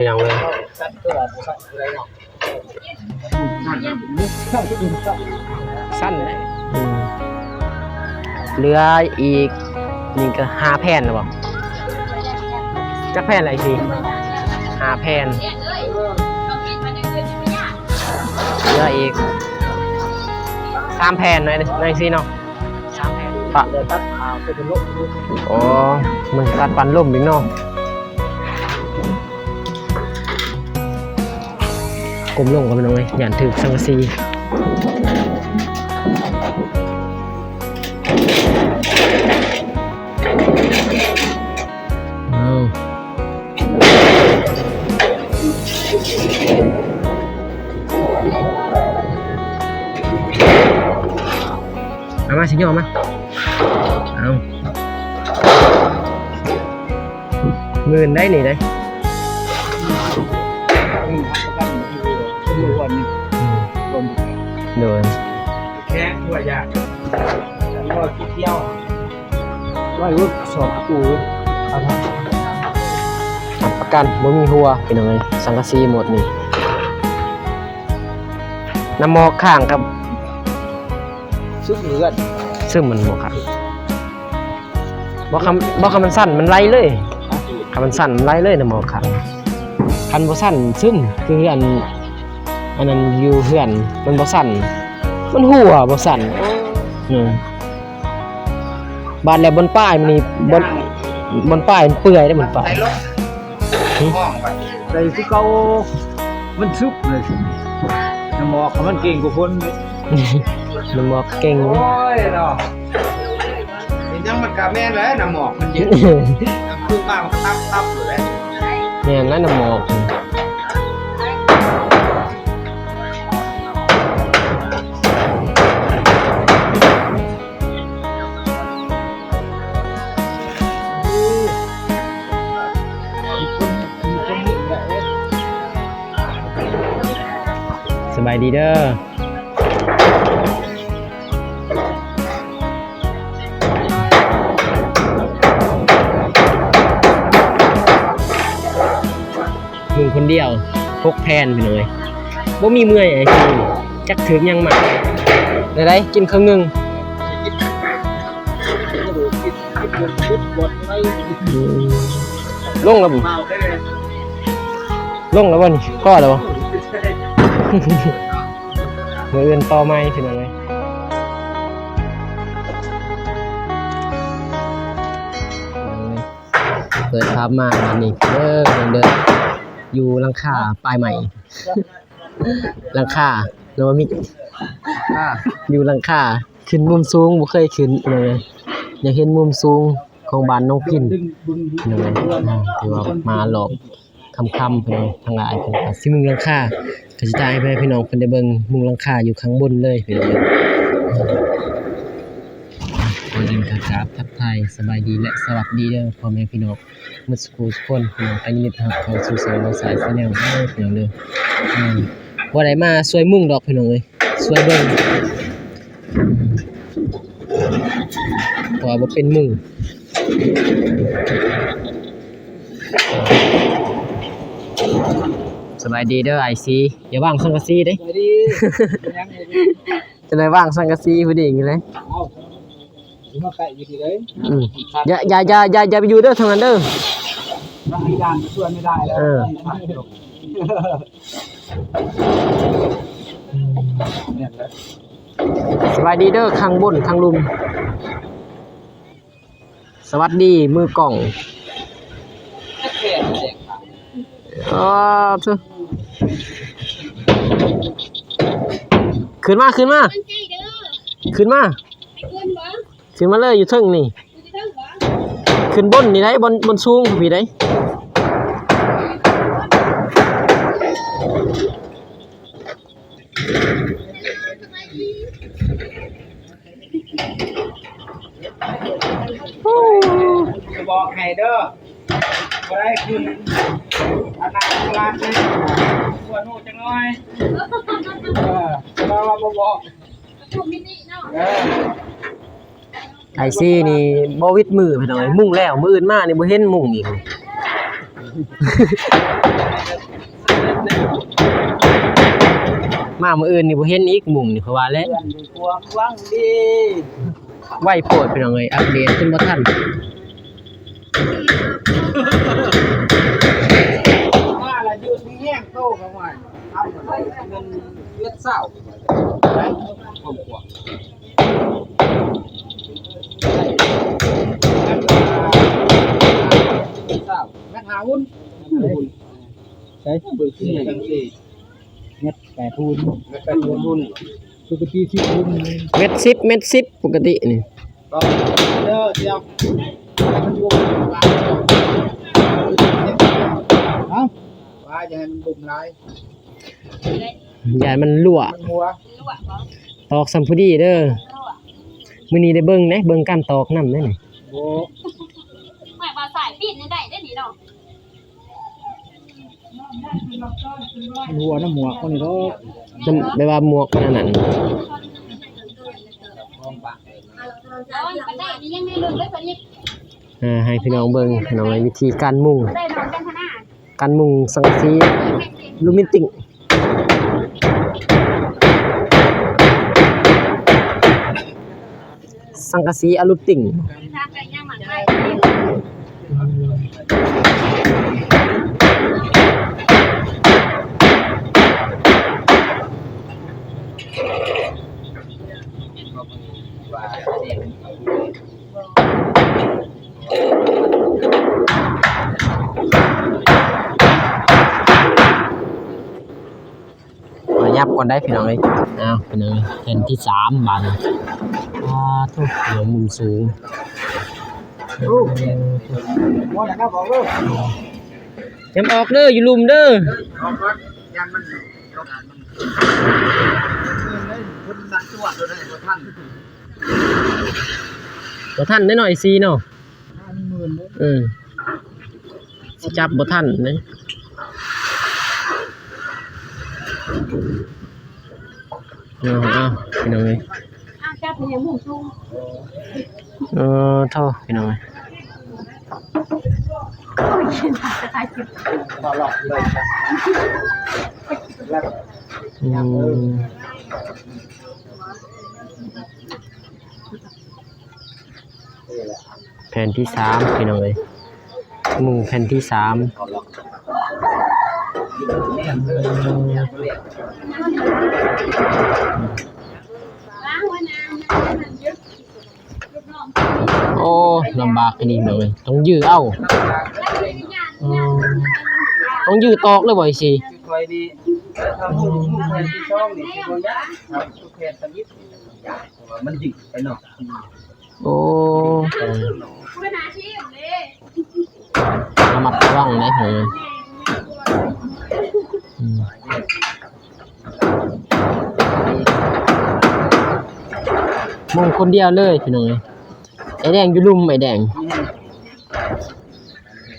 ພີ່ນ້ອງເອີຍ ສັ້ນເດ້. ອືມ ເຫຼືອອີກ ນີ້ກໍຫ້າແຜ່ນແລ້ວບໍ່? ຈັກແຜ່ນລະ ໄອຊີ? ຫ້າແຜ່ນ. ເຫຼືອອີກສາມແຜ່ນໜ້ອຍ ໜ້ອຍຊີ້ເນາະ. ປະ ຕັດຂາວເປັນລົມ. ອໍ ມັນຕັດປັນລົມອີກເນາະ. ກົ້ມລົງກ່ອນ ພີ່ນ້ອງເອີຍ ຢ້ານຖືກສັງກະສີ. ເອົາ ເອົາມາ ຊິຍໍມາ. ເອົາ ໝື່ນໄດ໋ນີ້ໄດ໋. ອືມ ໂດຍ ແຂງ ຫົວຢາກ ຮ້ອຍກິດດຽວ ໄວ້ເວີກສອບກູ ຮັບປະກັນບໍ່ມີຮົ່ວ ພີ່ນ້ອງເອີຍ. ສັງກະສີໝົດນີ້ ນ້ຳໝອກຄ້າງກັບ ຊຶມເຫຼືອດ ຊຶມມັນບໍ່ຄັກ. ບໍ່ ຄັນ ບໍ່ ຄັນມັນສັ້ນມັນໄຫຼເລີຍ ຄັນມັນສັ້ນມັນໄຫຼເລີຍນະໝໍ. ຄັນ ຄັນບໍ່ສັ້ນຊຶມ ຄືອັນ ອັນນັ້ນຢູ່ເຮືອນ ມັນບໍ່ສັ່ນ ມັນຮົ່ວບໍ່ສັ່ນ. ເອີ ບາດແລ້ວບ່ອນປາຍມັນນີ້ ບ່ອນ ບ່ອນປາຍມັນເປື່ອຍເດ້ ບ່ອນປາຍ. ໃສ່ຄືເກົ່າ ມັນສຸກເລີຍ. ນ້ຳໝອກມັນເກັ່ງກວ່າຄົນເດ້. ນ້ຳໝອກເກັ່ງ. ໂອ້ຍເນາະ ເປັນຫຍັງມັນກະແມ່ນແຫຼະ ນ້ຳໝອກມັນເຢັນ ນ້ຳຄືມາມັນກະຕັບໆຢູ່ແຫຼະ. ແມ່ນແຫຼະ ນ້ຳໝອກ. ສະບາຍດີເດີ. ໜຶ່ງຄົນດຽວ ຫົກແຜ່ນ ພີ່ນ້ອງເອີຍ. ບໍ່ມີເມື່ອຍ ໄອ້ຊີ້ ຈັກຖືກຫຍັງມາ. ແນວໃດ ກິນເຄິ່ງໜຶ່ງ. ອືມ ລົງແລ້ວບໍ່? ລົງແລ້ວບໍ່ນີ້? ພໍແລ້ວບໍ່? ມື້ອື່ນຕໍ່ໃໝ່ ພີ່ນ້ອງເອີຍ. ເປີດພາບມາບາດນີ້ເດີ ເດີ ຢູ່ຫຼັງຄາປາຍໄມ້ ຫຼັງຄາ ຫຼືວ່າມີ ອ່າ ຢູ່ຫຼັງຄາ ຂຶ້ນມຸມສູງ ບໍ່ເຄີຍຂຶ້ນເລີຍ. ຢາກເຫັນມຸມສູງຂອງບ້ານໜອງພິນເລີຍ. ອ່າ ຖືວ່າມາລອບ ຄ່ຳໆ ພີ່ນ້ອງທັງຫຼາຍ ເພິ່ນກໍຊິມຸງຫຼັງຄາ ກໍຊິຖ່າຍໃຫ້ພີ່ນ້ອງເພິ່ນໄດ້ເບິ່ງມຸງຫຼັງຄາຢູ່ຂ້າງບົນເລີຍ ພີ່ນ້ອງ. ກ່ອນອື່ນກໍກາບທັກທາຍສະບາຍດີ ແລະ ສະຫວັດດີເດີ ພໍ່ແມ່ພີ່ນ້ອງໝົດສູ່ຜູ້ສູ່ຄົນ ພີ່ນ້ອງທີ່ຍິນດີຕ້ອນຮັບເຂົ້າສູ່ຊ່ອງບ່າວສາຍ Channel ເດີ ພີ່ນ້ອງເດີ. ອືມ ບໍ່ໄດ້ມາຊ່ວຍມຸງດອກ ພີ່ນ້ອງເອີຍ ຊ່ວຍເບິ່ງ ເພາະວ່າບໍ່ເປັນມຸງ. ສະບາຍດີເດີອ້າຍຊີ ຢ່າວາງສັງກະສີເດ້. ສະບາຍດີ ເປັນຫຍັງ ຈະໄດ້ວາງສັງກະສີພໍດີນີ້ເລີຍ. ເອົ້າ ຊິມາແປະຢູ່ທີ່ໃດ? ອືມ ຢ່າ ຢ່າ ຢ່າ ຢ່າ ຢ່າໄປຢູ່ເດີທາງນັ້ນເດີ ອາຈານກໍຊ່ວຍໄມ່ໄດ້ແລ້ວ. ເອີ ແມ່ນແຫຼະ. ສະບາຍດີເດີ ຂ້າງບົນ ຂ້າງລຸ່ມ. ສະຫວັດດີມືກ້ອງ. ອໍ ຂຶ້ນມາ ຂຶ້ນມາ ຂຶ້ນມາ ຂຶ້ນມາເລີຍ ຢູ່ເທິງນີ້ ຂຶ້ນບົນນີ້ໄດ໋ ບົນ ບົນສູງພຸ້ນໄດ໋. ຈະບອກໃຫ້ເດີ ບໍ່ໄດ້ຂຶ້ນອັນນັ້ນລາດນີ້ ຄວນຮູ້ຈັກໜ້ອຍ. ເອີ ແຕ່ວ່າບໍ່ບອກ ເອີ. ໄອຊີນີ້ບໍ່ຫວິດມືພີ່ນ້ອງເອີຍ ມຸງແລ້ວ ມື້ອື່ນມານີ້ບໍ່ເຫັນມຸງອີກ. ມາມື້ອື່ນນີ້ບໍ່ເຫັນອີກ ມຸ້ງນີ້ ເພາະວ່າແຫຼະ ເພື່ອນມີຄວາມຫວັງດີ ໄວໂພດ ພີ່ນ້ອງເອີຍ ອັບເດດຈົນບໍ່ທັນ. ມາລະຢູ່ທີ່ແຮງໂຕເຂົ້າມາ ທຳເງິນເຈັດເຊົາໄດ້ຄອບຄົວ ເຈັດເຊົາແມ່ນຫາຫຸ້ນ ໃສ ເບິ່ງຊິ ແມັດແປດຫຸ້ນ ແມັດແປດຫຸ້ນ ປົກກະຕິສິບຫຸ້ນ ແມັດສິບ ແມັດສິບ ປົກກະຕິນີ້ ເດີ ດຽວ ໃຫ້ມັນບຸ້ມຫຼາຍ ຮະ ວ່າຢ່າໃຫ້ມັນບຸ້ມຫຼາຍ ຢ້ານມັນຮົ່ວ ມັນຮົ່ວ ຕອກສ່ຳພໍດີເດີ ມື້ນີ້ໄດ້ເບິ່ງເດ້ ເບິ່ງການຕອກນຳເດ້ນີ້ ໂອ້ ໝາຍວ່າສາຍປີນຍັງໄດ້ເດ້ນີ້ເນາະ. ຮົ່ວນຳໝວກມັນນີ້ດອກ ນຳ ແບບວ່າໝວກມັນອັນນັ້ນ ເອີ ໃຫ້ພີ່ນ້ອງເບິ່ງ ພີ່ນ້ອງເອີຍ ວິທີການມຸງ ການມຸງສັງກະສີອະລູມິນຕິງ ສັງກະສີອະລູມິນຕິງ ມາຫຍັບກ່ອນໄດ໋ພີ່ນ້ອງເອີຍ ອ້າວ ພີ່ນ້ອງເອີຍ ແຜ່ນທີສາມບາດນີ້ ອາ ໂທ້ ເຫຼືອມຸມສູງ ໂອ້ ບໍ່ນະຄັບ ອອກເລີຍ ຢ້ານອອກເດີ ຢູ່ລຸ່ມເດີ ອອກກ່ອນ ຢ້ານມັນ ເພິ່ນນັດຕົວະໂດຍບໍ່ທັນ ບໍ່ທັນໄດ໋ນ້ອຍຊີເນາະ ເອີ ຊິຈັບບໍ່ທັນເດ້ ເອົາ ເອົາ ພີ່ນ້ອງເອີຍ ເອົາ ຈັບໃຫ້ໝູສູງ ເອີ ໂທ້ ພີ່ນ້ອງເອີຍ ອືມ. ແຜ່ນທີສາມ ພີ່ນ້ອງເອີຍ ມຸງແຜ່ນທີສາມ ໂອ້ ລຳບາກອີ່ຫຼີເລີຍ ຕ້ອງຢື້ເອົາ ອືມ ຕ້ອງຢື້ຕອກເລີຍບໍ່ ໄອ້ສີ? ຂ້ອຍນີ້ ຖ້າມຸງ ມຸງແຜ່ນທີສອງນີ້ ຊິບໍ່ຍາກ ຖ້າແຜ່ນທຳອິດ ເພາະວ່າມັນຢືດໄປເນາະ ໂອ້ ລະມັດລະວັງເດ້ ເອີ ອືມ ມຸງຄົນດຽວເລີຍ ພີ່ນ້ອງເອີຍ ໄອ້ແດງຢູ່ລຸ່ມ ໄອ້ແດງ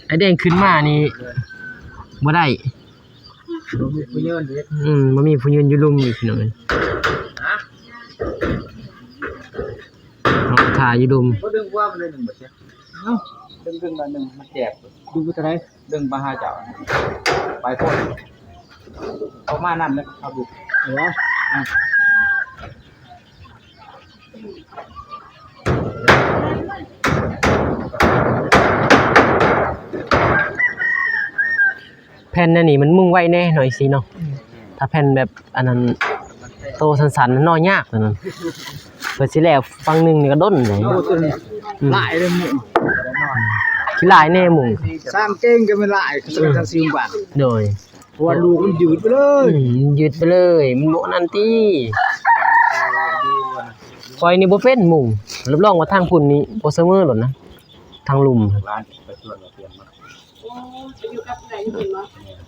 ໄອ້ແດງຂຶ້ນມານີ້ບໍ່ໄດ້ ບໍ່ມີຜູ້ຢືນເດ້ ອືມ ບໍ່ມີຜູ້ຢືນຢູ່ລຸ່ມອີກ ພີ່ນ້ອງເອີຍ ເຮົາຖ້າຢູ່ລຸ່ມ ບໍ່ດຶງຫົວມັນໜ້ອຍໜຶ່ງບໍ່ເສຍ ເອົ້າ ດຶງ ດຶງໜ້ອຍໜຶ່ງ ມັນແຈບ ດຶງໄປທາງໃດ ດຶງໄປຫາເຈົ້າ ໄປພຸ້ນ ອອກມານຳເລີຍ ເອົາບຸກ ເອີ ອືມ. ແຜ່ນແນວນີ້ມັນມຸງໄວແດ່ ນ້ອຍສີເນາະ ອືມ ຖ້າແຜ່ນແບບອັນນັ້ນ ໂຕສັ້ນໆ ເນາະ ຍາກອັນນັ້ນ ເພື່ອຊິແລ້ວຝັ່ງໜຶ່ງນີ້ກໍດົນເດ້ ໂອ້ ຕົວນີ້ ອືມ ຫຼາຍເດ້ມຸງ ຂີ້ຫຼາຍແດ່ມຸງ ສ້າງເກັ່ງກໍແມ່ນຫຼາຍ ອືມ ສ້າງຊິບາດ ໂດຍ ເພາະວ່າລູກມັນຢືດໄປເລີຍ ອືມ ມັນຢືດໄປເລີຍ ມັນບໍ່ອັນນັ້ນຕິ ຂ້ອຍນີ້ບໍ່ເປັນມຸງ ຮັບຮອງວ່າທາງພຸ້ນນີ້ບໍ່ສະເໝີໂລດນະ ທາງລຸ່ມ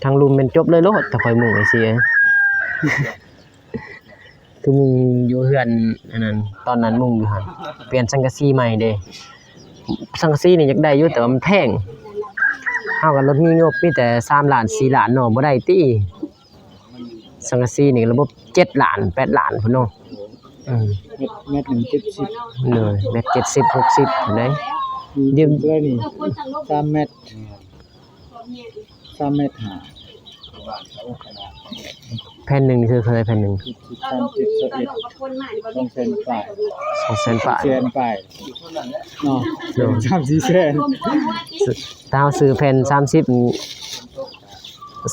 ທາງລຸ່ມແມ່ນຈົບເລີຍໂລດ ຖ້າຂ້ອຍມຸງຈັ່ງຊີ້ ຄືມຸງຢູ່ເຮືອນອັນນັ້ນ ຕອນນັ້ນມຸງຢູ່ຫັ້ນ ປ່ຽນສັງກະສີໃໝ່ເດ້ ສັງກະສີນີ້ຢາກໄດ້ຢູ່ ແຕ່ວ່າມັນແພງ ເຮົາກໍລົດມີງົບ ມີແຕ່ສາມລ້ານ ສີ່ລ້ານເນາະ ບໍ່ໄດ້ຕິ ສັງກະສີນີ້ລະບົບເຈັດລ້ານ ແປດລ້ານພຸ້ນເນາະ ເອີ ແມັດ ແມັດໜຶ່ງເຈັດສິບ ໂດຍ ແມັດເຈັດສິບ ຫົກສິບພຸ້ນເດ້ ອືມ ດຽວນີ້ສາມແມັດ. ສາມແມັດຫ້າ. ແຜ່ນໜຶ່ງນີ້ເທົ່າໃດແຜ່ນໜຶ່ງ? ສາມສິບ ສາມສິບ ສອງແສນປາຍ ສອງແສນປາຍ ແສນປາຍເນາະ ໂດຍ ສາມສີ່ແສນ. ຖ້າເຮົາຊື້ແຜ່ນສາມສິບນີ້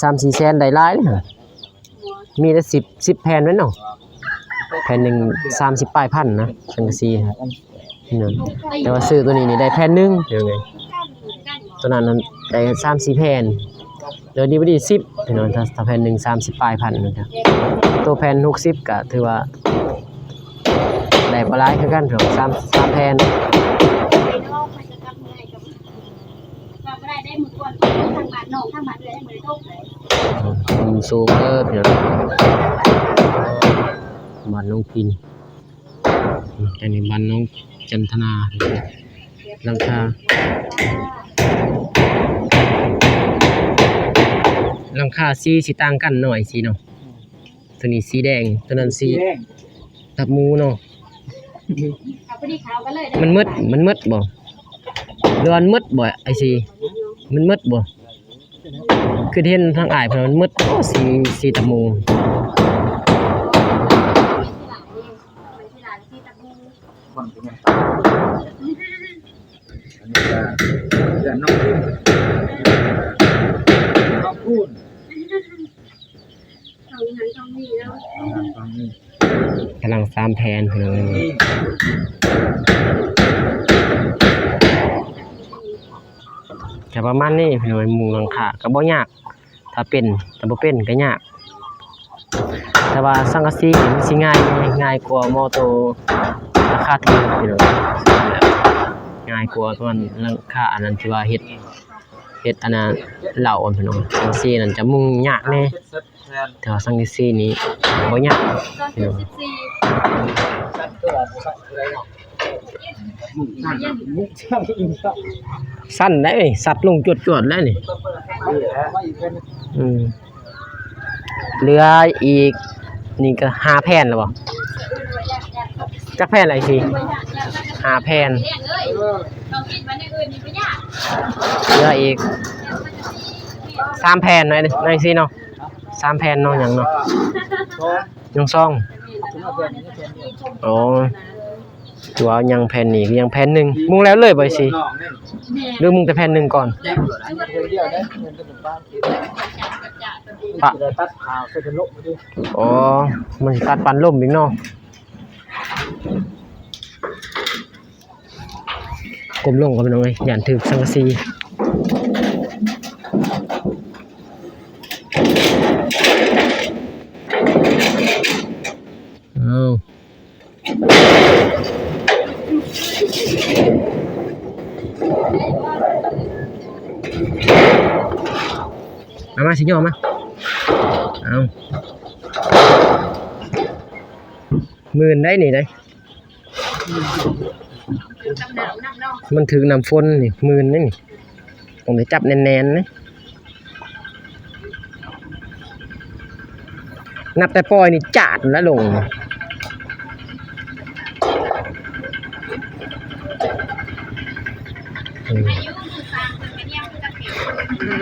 ສາມສີ່ແສນໄດ້ຫຼາຍເດ້. ມີແຕ່ສິບ ສິບແຜ່ນແມ່ນເນາະ ແຜ່ນໜຶ່ງສາມສິບປາຍພັນນະ ສັງກະສີ ແຕ່ວ່າຊື້ໂຕນີ້ນີ້ໄດ້ແຜ່ນໜຶ່ງ ເປັນໄງ ໂຕນັ້ນນັ້ນໄດ້ສາມສີ່ແຜ່ນ ເຫຼືອດີບໍ່ດີສິບ ພີ່ນ້ອງ ຖ້າ ຖ້າແຜ່ນໜຶ່ງສາມສິບປາຍພັນນະ ໂຕແຜ່ນຫົກສິບກະຖືວ່າໄດ້ບໍ່ຫຼາຍຄືກັນ ສາມ ສາມແຜ່ນ. ວ່າບໍ່ໄດ້ໄດ້ ມື້ກ່ອນທາງບ້ານນ້ອງ ທາງບ້ານເອື້ອຍຍັງບໍ່ໄດ້ຕົກເລີຍ ອືມ ສູງເດີພີ່ນ້ອງ ບ້ານນ້ອງປິນ ອັນນີ້ບ້ານນ້ອງຈັນທະນາ ຫຼັງຄາ ຫຼັງຄາສີຊິຕ່າງກັນໜ້ອຍຊີ້ເນາະ. ໂຕນີ້ສີແດງ ໂຕນັ້ນສີ ສີແດງ ຕັບໝູເນາະ ມັນໝົດ ມັນໝົດບໍ່ ຫຼືວ່າມັນໝົດບໍ່ ອ້າຍສີ ມັນໝົດບໍ່ ຄືເຫັນທາງອ້າຍເພິ່ນວ່າມັນໝົດ ໂອ້ ສີ ສີຕັບໝູ ຄົນກໍຍັງຕາຍ ອັນນີ້ກໍເຮືອນນ້ອງຄູນ ນ້ອງຄູນ ກຳລັງສາມແຜ່ນພີ່ນ້ອງ ກະປະມານນີ້ພີ່ນ້ອງ ມຸງຫຼັງຄາກະບໍ່ຍາກ ຖ້າເປັນ ຖ້າບໍ່ເປັນກະຍາກ ແຕ່ວ່າສັງກະສີມັນຊິງ່າຍ ງ່າຍກວ່າໝໍ້ໂຕລາຄາຖືກພີ່ນ້ອງ ງ່າຍກວ່າ ປະມານຫຼັງຄາອັນນັ້ນທີ່ວ່າເຮັດ ເຮັດອັນນັ້ນເຫຼົ່າ ພີ່ນ້ອງ ສັງກະສີນັ້ນຈະມຸງຍາກແດ່. ແຕ່ວ່າສັງກະສີນີ້ບໍ່ຍາກ ສັ້ນໄດ໋ ສັດລົງຈວດໆ ແລ້ວນີ້ ອືມ ເຫຼືອອີກ ນີ້ກໍຫ້າແຜ່ນແລ້ວບໍ່ ຈັກແຜ່ນລະ ສີ່ ຫ້າແຜ່ນ ເຫຼືອອີກສາມແຜ່ນ ໜ້ອຍ ໜ້ອຍຊີ້ເນາະ. ສາມແຜ່ນເນາະ ຍັງເນາະ ຍັງສອງ ໂອ້ ຖືວ່າຍັງແຜ່ນນີ້ ຍັງແຜ່ນໜຶ່ງ ມຸງແລ້ວເລີຍບໍ່ ສີ່ ຫຼືມຸງແຕ່ແຜ່ນໜຶ່ງກ່ອນ ປະ ອໍ ມັນຊິຕັດປານລົ້ມອີກເນາະ. ກົ້ມລົງກ່ອນພີ່ນ້ອງເອີຍ ຢ້ານຖືກສັງກະສີ ເອົາ ມາ ມາ ຊິຍໍມາ ເອົາ ມື່ນໄດ໋ນີ້ໄດ໋ ມັນຖືກນ້ຳຝົນນີ້ ມື່ນໄດ໋ນີ້ ຕ້ອງໄດ້ຈັບແໜ້ນໆ ເດ້ ນັບແຕ່ປ່ອຍນີ້ຈາດແລ້ວລົງ ອືມ ອືມ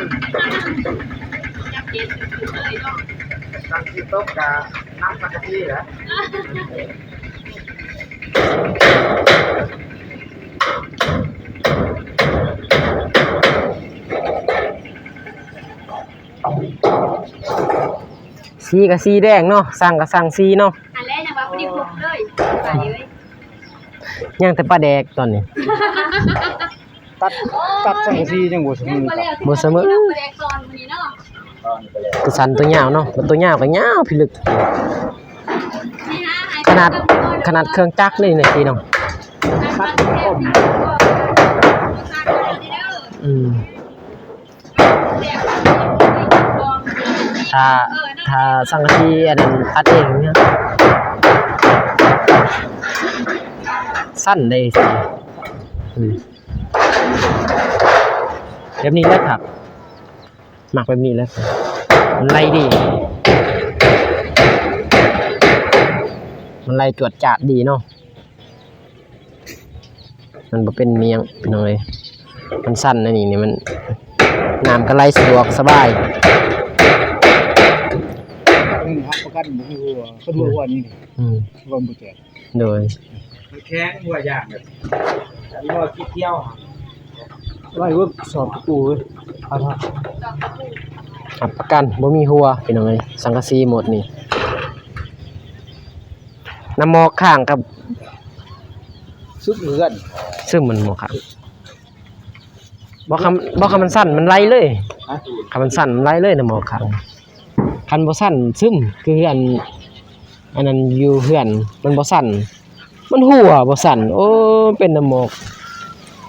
ຈັບເປັນເລີຍເນາະ ຄັນຊິຕົກກະນຳສັງກະສີແຫຼະ. ສີກະສີແດງເນາະ ສັງກະສັງສີເນາະ ອັນແລກຍັງວ່າພໍດີຄົບເລີຍ ຍັງແຕ່ປາແດກຕອນນີ້ ຕັດ ຕັດສັງກະສີຍັງບໍ່ສະເໝີ ບໍ່ສະເໝີ ປາແດກຕອນມື້ນີ້ເນາະ ໂຕສັ້ນໂຕຍາວເນາະ ໂຕຍາວກະຍາວພິລຶກ ຂະໜາດ ຂະໜາດເຄື່ອງຈັກນີ້ນະ ພີ່ນ້ອງ ຕັດ ອືມ ຖ້າ ຖ້າສັງກະສີອັນນັ້ນອັດເອງເນາະ ສັ້ນເດ້ ອືມ ແບບນີ້ແຫຼະຄັກ ມັກແບບນີ້ແຫຼະ ມັນໄລ່ດີ ມັນໄລ່ຈວດຈາດດີເນາະ. ມັນບໍ່ເປັນຫຍັງພີ່ນ້ອງເອີຍ ມັນສັ່ນອັນນີ້ນີ້ ມັນ ນ້ຳກໍໄຫຼສະດວກສະບາຍ. ນີ້ຮັບປະກັນບໍ່ມີຮົ່ວ ຄັນຮົ່ວນີ້ ອືມ ວ່າບໍ່ແຕກ. ໂດຍ ມັນແຂງຮົ່ວຢາງແບບ ອັນນີ້ບໍ່ຂີ້ຂຽວ ໄວ້ເວີກຊອບຕະປູເວີຍ ຮັບປະກັນບໍ່ມີຮົ່ວ ພີ່ນ້ອງເອີຍ. ສັງກະສີໝົດນີ້ ນ້ຳໝອກຄ້າງກັບຊຶມເຮືອນ ຊຶມມັນໝອກຄ້າງ. ບໍ່ ຄັນ ບໍ່ ຄັນມັນສັ້ນມັນໄຫຼເລີຍ. ຮະ? ຄັນມັນສັ້ນມັນໄຫຼເລີຍ ນ້ຳໝອກຄ້າງ. ຄັນບໍ່ສັ້ນຊຶມ ຄືເຮືອນ ອັນນັ້ນຢູ່ເຮືອນມັນບໍ່ສັ້ນ ມັນຮົ່ວບໍ່ສັ້ນ. ໂອ້ ເປັນນ້ຳໝອກ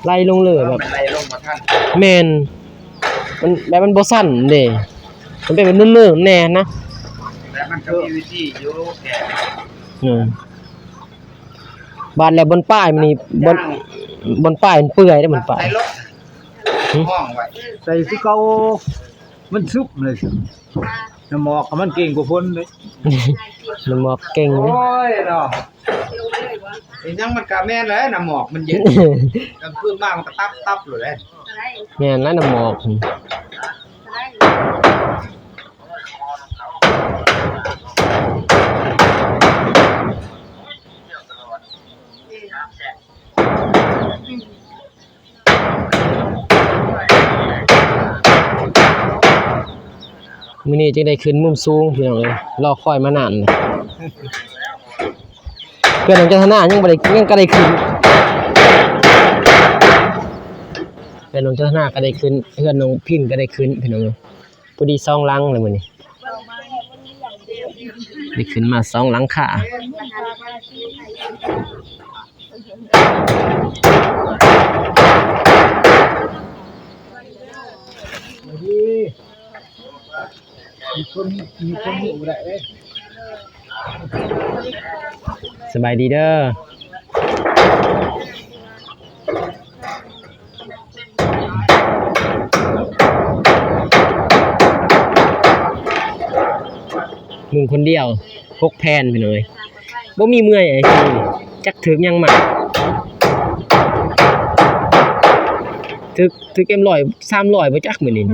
ໄຫຼລົງເລີຍແບບ ມັນໄຫຼລົງບໍ່ທັນ. ແມ່ນ ມັນແບບມັນບໍ່ສັ້ນເດ້ ມັນເປັນແບບເນີ່ນໆແດ່ນະ. ແຕ່ມັນກໍມີວິທີຢູ່ແກ້. ເອີ ບາດແລ້ວບ່ອນປາຍມັນນີ້ ບ່ອນ ບ່ອນປາຍມັນເປື່ອຍເດ້ ບ່ອນປາຍ. ໃສ່ລົດ ຫ້ອງໄວ້ ໃສ່ຄືເກົ່າ ມັນຊຶມເລີຍ. ນ້ຳໝອກມັນເກັ່ງກວ່າຝົນເດ້ ນ້ຳໝອກເກັ່ງເດ້. ໂອ້ຍເນາະ ອີຫຍັງມັນກະແມ່ນແຫຼະ ນ້ຳໝອກມັນເຢັນ ກາງຄືນມາມັນກະຕັບໆໂລດເດ້. ແມ່ນແຫຼະ ນ້ຳໝອກ. ມື້ນີ້ຈຶ່ງໄດ້ຂຶ້ນມຸມສູງ ພີ່ນ້ອງເອີຍ ລໍຄອຍມານານ. ເພື່ອນນ້ອງຈັນທະນາຍັງບໍ່ໄດ້ ຍັງກະໄດ້ຂຶ້ນ ເພື່ອນນ້ອງຈັນທະນາກະໄດ້ຂຶ້ນ ເພື່ອນນ້ອງພິນກະໄດ້ຂຶ້ນ ພີ່ນ້ອງເອີຍ. ພໍດີສອງຫຼັງເລີຍມື້ນີ້ ໄດ້ຂຶ້ນມາສອງຫຼັງຄາ. ມີຄົນ ມີຄົນຮູ້ໄດ້ເດ້. ສະບາຍດີເດີ. ມຸງຄົນດຽວຫົກແຜ່ນ ພີ່ນ້ອງເອີຍ ບໍ່ມີເມື່ອຍ. ຈັກຖືກຫຍັງມາ ຖືກ ຖືກເອັມຮ້ອຍ ສາມຮ້ອຍບໍ່ຈັກມື້ນີ້.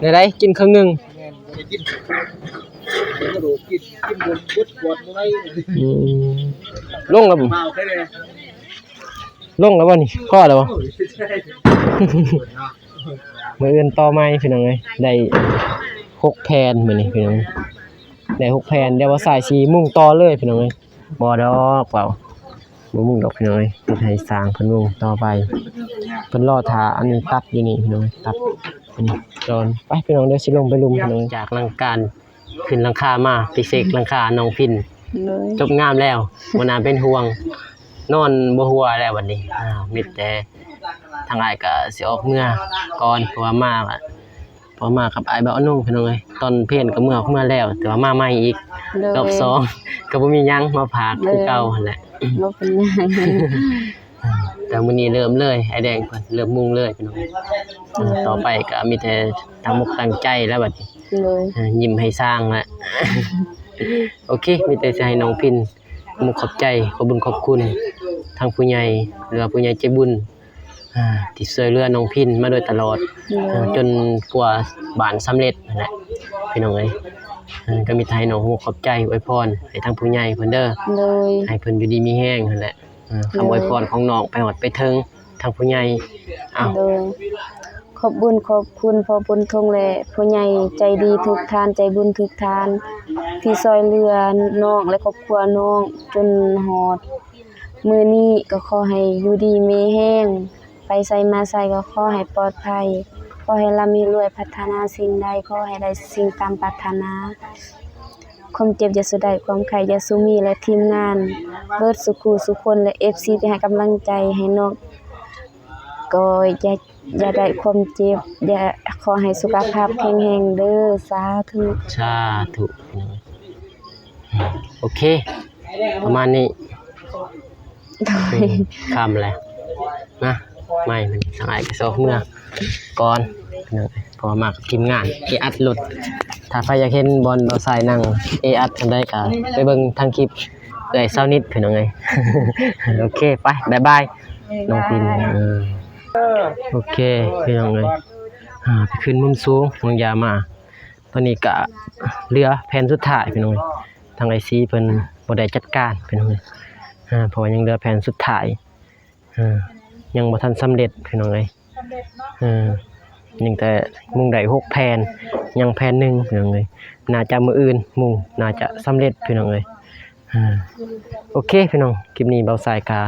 ແນວໃດ ກິນເຄິ່ງໜຶ່ງ ແມ່ນ ບໍ່ໄດ້ກິນ ກະດູກກິນ ກິນຈົນເບິດຂວດບໍ່ໄດ້. ອືມ ລົງແລ້ວບໍ່? ເມົາແທ້ແທ້ ລົງແລ້ວບໍ່ນີ້? ພໍແລ້ວບໍ່? ໂອ້ຍ ມື້ອື່ນຕໍ່ໃໝ່ ພີ່ນ້ອງເອີຍ ໄດ້ຫົກແຜ່ນມື້ນີ້ ພີ່ນ້ອງ ໄດ້ຫົກແຜ່ນ. ດຽວວ່າສາຍຊິມຸງຕໍ່ເລີຍ ພີ່ນ້ອງເອີຍ. ບໍ່ດອກ ເວົ້າ ບໍ່ມຸງດອກ ພີ່ນ້ອງເອີຍ ເຮັດໃຫ້ຊ່າງເພິ່ນມຸງຕໍ່ໄປ. ເພິ່ນລໍຖ້າອັນນີ້ຕັດຢູ່ນີ້ ພີ່ນ້ອງເອີຍ ຕັດ ອືມ ກ່ອນ. ໄປ ພີ່ນ້ອງ ດຽວຊິລົງໄປລຸ່ມ ພີ່ນ້ອງເອີຍ. ຈາກຫຼັງການຂຶ້ນຫຼັງຄາມາ ໄປເຊັກຫຼັງຄານ້ອງພິນ ໂດຍ ຈົບງາມແລ້ວ ບໍ່ໜ້າເປັນຫ່ວງ ນອນບໍ່ຫົວແລ້ວບັດນີ້. ອ່າ ມີແຕ່ທາງອ້າຍກະຊິອອກເມືອກ່ອນ ເພາະວ່າມາ ພໍມາກັບອ້າຍບ່າວອານຸ ພີ່ນ້ອງເອີຍ ຕອນເພນກໍເມືອອອກເມືອແລ້ວ ແຕ່ວ່າມາໃໝ່ອີກ ໂດຍ ລອບສອງ ກໍບໍ່ມີຫຍັງມາຝາກ ໂດຍ ຄືເກົ່າຫັ້ນແຫຼະ ບໍ່ເປັນຫຍັງ. ແຕ່ມື້ນີ້ເລີ່ມເລີຍ ອ້າຍແດງເພິ່ນເລີ່ມມຸງເລີຍ ພີ່ນ້ອງເອີຍ. ໂດຍ ຕໍ່ໄປກໍມີແຕ່ຕັ້ງອົກຕັ້ງໃຈແລ້ວບັດນີ້ ໂດຍ ເອີ ຍິ້ມໃຫ້ຊ່າງແຫຼະ. ໂອເຄ ມີແຕ່ຊິໃຫ້ນ້ອງພິນ ຂອບໃຈ ຂອບບຸນຂອບຄຸນທາງຜູ້ໃຫຍ່ ຫຼືວ່າຜູ້ໃຫຍ່ໃຈບຸນ ອ່າ ທີ່ຊ່ວຍເຫຼືອນ້ອງພິນມາໂດຍຕະຫຼອດ ໂດຍ ຈົນກວ່າບ້ານສຳເລັດຫັ້ນແຫຼະ ພີ່ນ້ອງເອີຍ. ເອີ ກໍມີແຕ່ໃຫ້ນ້ອງຮູ້ຂອບໃຈ ອວຍພອນໃຫ້ທາງຜູ້ໃຫຍ່ເພິ່ນເດີ ໂດຍ ໃຫ້ເພິ່ນຢູ່ດີມີແຮງຫັ້ນແຫຼະ. ເອີ ຄຳອວຍພອນຂອງນ້ອງໄປຮອດໄປເຖິງທາງຜູ້ໃຫຍ່. ເອົາ ໂດຍ ຂອບບຸນຂອບຄຸນພໍ່ບຸນທົງ ແລະ ຜູ້ໃຫຍ່ໃຈດີທຸກທ່ານ ໃຈບຸນທຸກທ່ານ ທີ່ຊ່ວຍເຫຼືອນ້ອງ ແລະ ຄອບຄົວນ້ອງຈົນຮອດ ມື້ນີ້ກໍຂໍໃຫ້ຢູ່ດີມີແຮງ ໄປໃສມາໃສກໍຂໍໃຫ້ປອດໄພ ຂໍໃຫ້ລ່ຳໃຫ້ລວຍ ປາດຖະໜາສິ່ງໃດຂໍໃຫ້ໄດ້ສິ່ງຕາມປາດຖະໜາ ຄວາມເຈັບຢ່າສູ່ໄດ້ ຄວາມໄຂ້ຢ່າສູ່ມີ ແລະ ທີມງານເບິດສູ່ຄູ່ສູ່ຄົນ ແລະ ເອັຟຊີ ທີ່ໃຫ້ກຳລັງໃຈໃຫ້ນ້ອງ ກໍຢ່າ ຢ່າໄດ້ຄວາມເຈັບ ຢ່າ ຂໍໃຫ້ສຸຂະພາບແຂງແຮງເດີ ສາທຸ ສາທຸ. ໂອເຄ ປະມານນີ້ ໂດຍ ຄ່ຳແລ້ວນະ ໄໝ້ ທາງອ້າຍກໍຊິອອກເມືອກ່ອນ ເພາະວ່າມາກັບທີມງານເອອັດລົດ. ຖ້າໃຜຢາກເຫັນບ່ອນບ່າວຊາຍນັ່ງເອອັດອັນໃດ ກໍໄປເບິ່ງທາງຄລິບ ເອື້ອຍຊາວນິດພີ່ນ້ອງເອີຍ. ໂອເຄ ໄປ ບາຍບາຍ ນ້ອງປິນ. ເອີ ໂອເຄພີ່ນ້ອງເອີຍ ອ່າ ໄປຂຶ້ນມຸມສູງ ວາງຢາມາ. ຕອນນີ້ກະເຫຼືອແຜ່ນສຸດທ້າຍພີ່ນ້ອງເອີຍ ທາງອ້າຍສີເພິ່ນບໍ່ໄດ້ຈັດການພີ່ນ້ອງເອີຍ ອ່າ ເພາະວ່າຍັງເຫຼືອແຜ່ນສຸດທ້າຍ ອ່າ ຍັງບໍ່ທັນສຳເລັດພີ່ນ້ອງເອີຍ. ເອີ ຍັງແຕ່ມຸງໄດ້ຫົກແຜ່ນ ຍັງແຜ່ນໜຶ່ງພີ່ນ້ອງເອີຍ. ໜ້າຈະມື້ອື່ນມຸງໜ້າຈະສຳເລັດພີ່ນ້ອງເອີຍ. ອ່າ ໂອເຄພີ່ນ້ອງ ຄລິບນີ້ບ່າວຊາຍກະ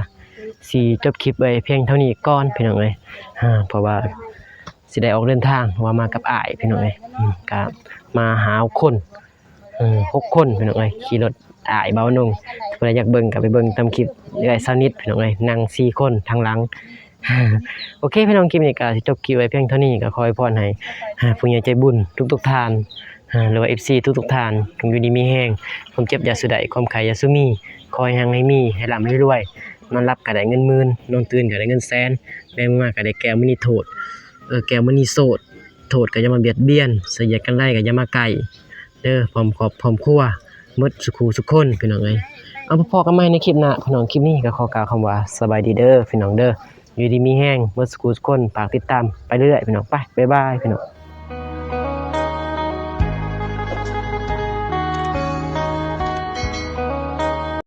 ຊິຈົບຄລິບໄວ້ພຽງເທົ່ານີ້ກ່ອນພີ່ນ້ອງເອີຍ. ອ່າ ເພາະວ່າຊິໄດ້ອອກເດີນທາງ ວ່າມາກັບອ້າຍພີ່ນ້ອງເອີຍ. ອືມ ກະມາຫ້າຄົນ ເອີ ຫົກຄົນພີ່ນ້ອງເອີຍ ຂີ່ລົດອ້າຍບ່າວນົງ. ຜູ້ໃດຢາກເບິ່ງກະໄປເບິ່ງຕາມຄລິບເອື້ອຍຊາວນິດພີ່ນ້ອງເອີຍ ນັ່ງສີ່ຄົນທາງຫຼັງ. ໂອເຄພີ່ນ້ອງ ຄລິບນີ້ກະຊິຈົບຄລິບໄວ້ພຽງເທົ່ານີ້. ກະຂໍອວຍພອນໃຫ້ ອ່າ ຜູ້ໃຫຍ່ໃຈບຸນທຸກໆທ່ານ ອ່າ ຫຼືວ່າເອັຟຊີທຸກໆທ່ານ ຈົ່ງຢູ່ດີມີແຮງ ຄວາມເຈັບຢ່າສູ່ໄດ້ ຄວາມໄຂ້ຢ່າສູ່ມີ ຂໍໃຫ້ຮັ່ງໃຫ້ມີ ໃຫ້ລ່ຳໃຫ້ລວຍ ນອນຫຼັບກະໄດ້ເງິນໝື່ນ ນອນຕື່ນກະໄດ້ເງິນແສນ ແມ່ມາກະໄດ້ແກ້ວມະນີໂທດ ເອີ ແກ້ວມະນີໂຊດ ໂທດກະຢ່າມາບຽດບຽນ ສະຫຍຽດກັນໄລ່ກະຢ່າມາໃກ້ ເດີ ພ້ອມຄອບພ້ອມຄົວ ໝົດສູ່ຄູ່ສູ່ຄົນພີ່ນ້ອງເອີຍ. ເອົາ ພໍ້ກັນໃໝ່ໃນຄລິບໜ້າພີ່ນ້ອງ ຄລິບນີ້ກະຂໍກ່າວຄຳວ່າສະບາຍດີເດີພີ່ນ້ອງເດີ ຢູ່ດີມີແຮງ ໝົດສູ່ຄູ່ສູ່ຄົນ ຝາກຕິດຕາມໄປເລື້ອຍໆພີ່ນ້ອງ ໄປ ບາຍບາຍພີ່ນ້ອງ.